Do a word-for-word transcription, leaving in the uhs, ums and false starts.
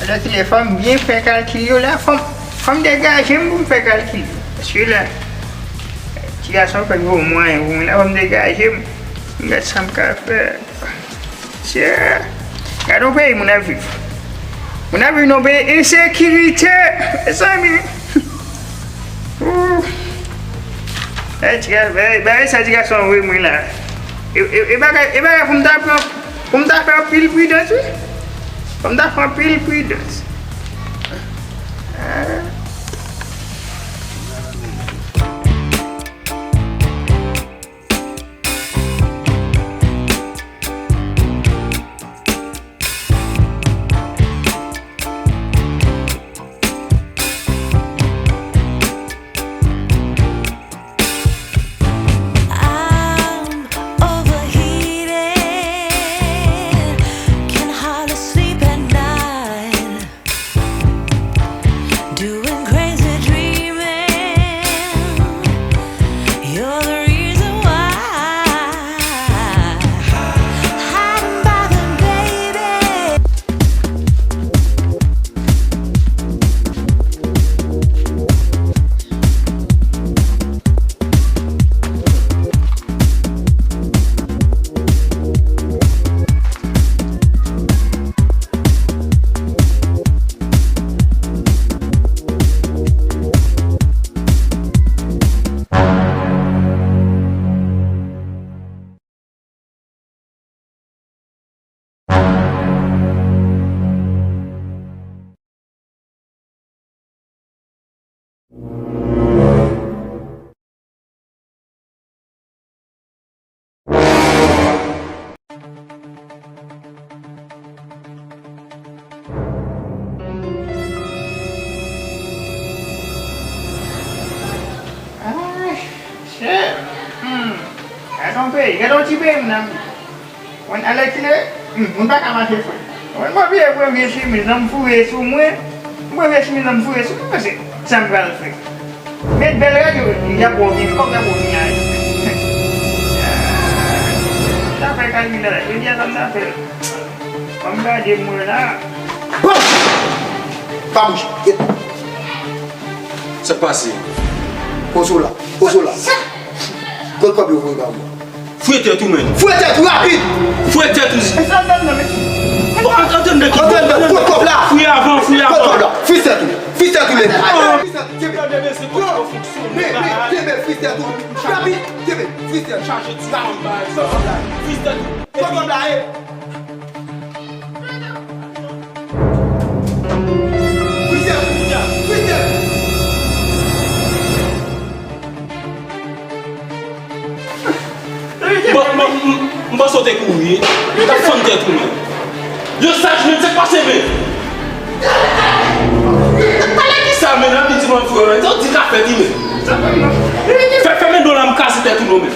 Sa ki lè fò m byen fè kalkil yo la, fò m, fò m degaje m pou m fè kalkil yo. Paske la, ti gason fèk voye mwayen pou mwen la, fò m degaje m. M gad sa m ka fè. Sye, gade yon peyi moun ap viv. Moun ap viv nan yon peyi ensekirite, mezanmi. Ooh. E ti gason, e, bagay sa ti gason voye mwen la. E, e, e bagay, e bagay pou m ta pran, pou m ta fè anpil pridans, wi. Pou m ta fè anpil pridans. Ah. I'm overheated, can hardly sleep at night. Doing crazy dreaming. You're the reason why. Hiding by the baby. Ay, shit. Hmm. Gade yon peyi, gade yon ti peyi, mezanmi. Mwen alèkile, hmm, moun pa ka mache frè. Mwen mwen vye pran vye chemiz nan m foure sou mwen. M pran vye chemiz nan m foure sou mwen, paske sa m pral fè. Met bèl rad yo, y ap wè w vini, kòm y ap wè w vini a. Sa fè kalkil la, jodi a sa m ta fè. Ban m gade mwen la. Bon! Pa bouje, get. Sa k pase? Poze w la, poze w la. Kot kòb yo voye ba ou? Fouye tèt ou, menn. Fouye tèt ou rapid! Fouye tèt ou. Bon, antre anndan, antre anndan. Kot kòb la? Fouye avan, fouye avan. Kot kòb la? Fis tèt ou. Fis tèt ou, men. Fis tèt ou, kenbe. Tande, mesye, kot yo fonksyone. Men, men, kenbe fis tèt ou. Rapid, kenbe fis tèt ou. Chaje ti fanm bay. Kot kòb la? Fis tèt ou. Kot kòb la, e? Fis tèt ou, fis tèt ou. Bon, bon, m, m panse w te kouri. Ou t ap fann tèt ou, men. Yo saj, men, sa k pase, men? Pale ki sa, men, nan piti mwen, frè, men. Sa w di ka fèt, wi, men. Fè, fèmen do la, m kase tèt ou, non, men.